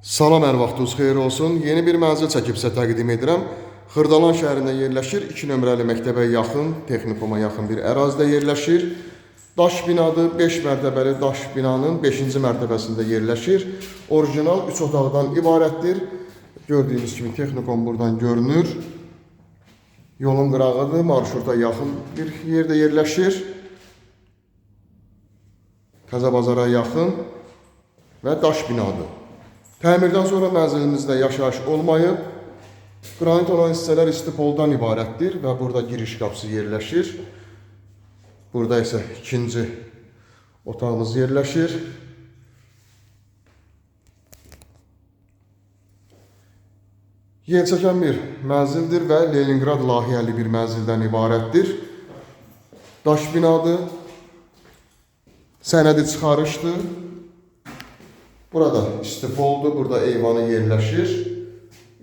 Salam, hər vaxtınız xeyir olsun. Yeni bir mənzil çəkib sizə təqdim edirəm. Xırdalan şəhərində yerləşir. 2 nömrəli məktəbə yaxın, texnikuma yaxın bir ərazidə yerləşir. Daş binadır, 5 mərtəbəli daş binanın 5-ci mərtəbəsində yerləşir. Orijinal 3 otaqdan ibarətdir. Gördüyünüz kimi texnikum buradan görünür. Yolun qırağıdır, marşruta yaxın bir yerdə yerləşir. Təzə bazara yaxın və daş binadır. Təmirdən sonra mənzilimizdə yaşayış olmayıb. Qranit olan hissələr istipoldan ibarətdir və burada giriş qapısı yerləşir. Burada isə ikinci otağımız yerləşir. Yerçəkən bir mənzildir və Leningrad layihəli bir mənzildən ibarətdir. Daş binadır. Sənədi çıxarışdır. Burada istipoldur, burada eyvanı yerləşir.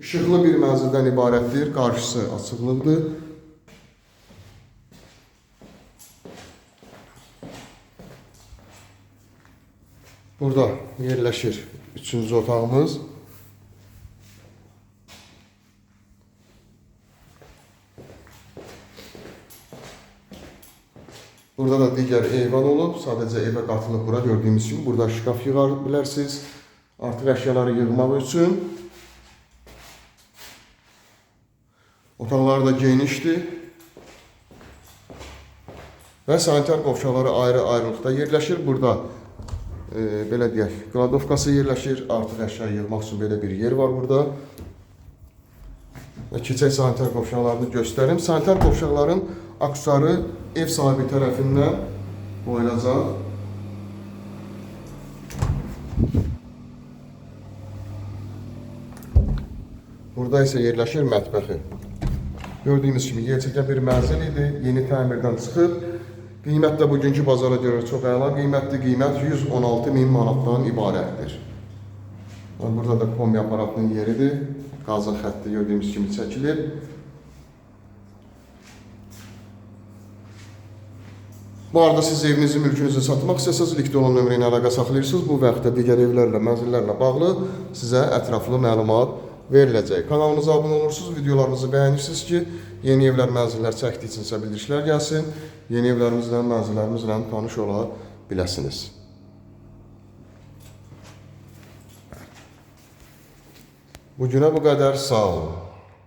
İşıqlı bir mənzildən ibarətdir, qarşısı açıqlıqdır. Burada yerləşir üçüncü otağımız. Burada da digər eyvan olub, sadəcə evə qatılıb bura gördüyümüz kimi burada şkaf yığa bilərsiniz. Artıq əşyaları yığmaq üçün. Otaqlar da genişdir. Və sanitar qovşaqları ayrı-ayrılıqda yerləşir. Burada belə deyək, qladovkası yerləşir. Artıq əşya yığmaq üçün belə bir yer var burada. Və keçək sanitar qovşaqlarını göstərim. Sanitar qovşaqların aksesuarı ev sahibi tərəfindən qoyulacaq. Burada isə yerləşir mətbəxi. Gördüyünüz kimi yerçəkən bir mənzil idi. Yeni təmirdən çıxıb. Qiymət də bugünkü bazara görə çox əla qiymətdir. Qiymət 116 min manatdan ibarətdir. Burada da kombi aparatının yeridir. Qazın xətti gördüyümüz kimi çəkilib. Bu arada siz evinizi, mülkünüzü satmaq istəsəniz, linkdə olan nömrə ilə əlaqə saxlayırsınız. Bu və yaxud da digər evlərlə, mənzillərlə bağlı sizə ətraflı məlumat veriləcək. Kanalımıza abunə olursunuz, videolarımızı bəyənirsiniz ki, yeni evlər, mənzillər çəkdiyi üçün sizə bildirişlər gəlsin. Yeni evlərimizlə, mənzillərimizlə tanış ola biləsiniz. Bugünə bu qədər. Sağ olun.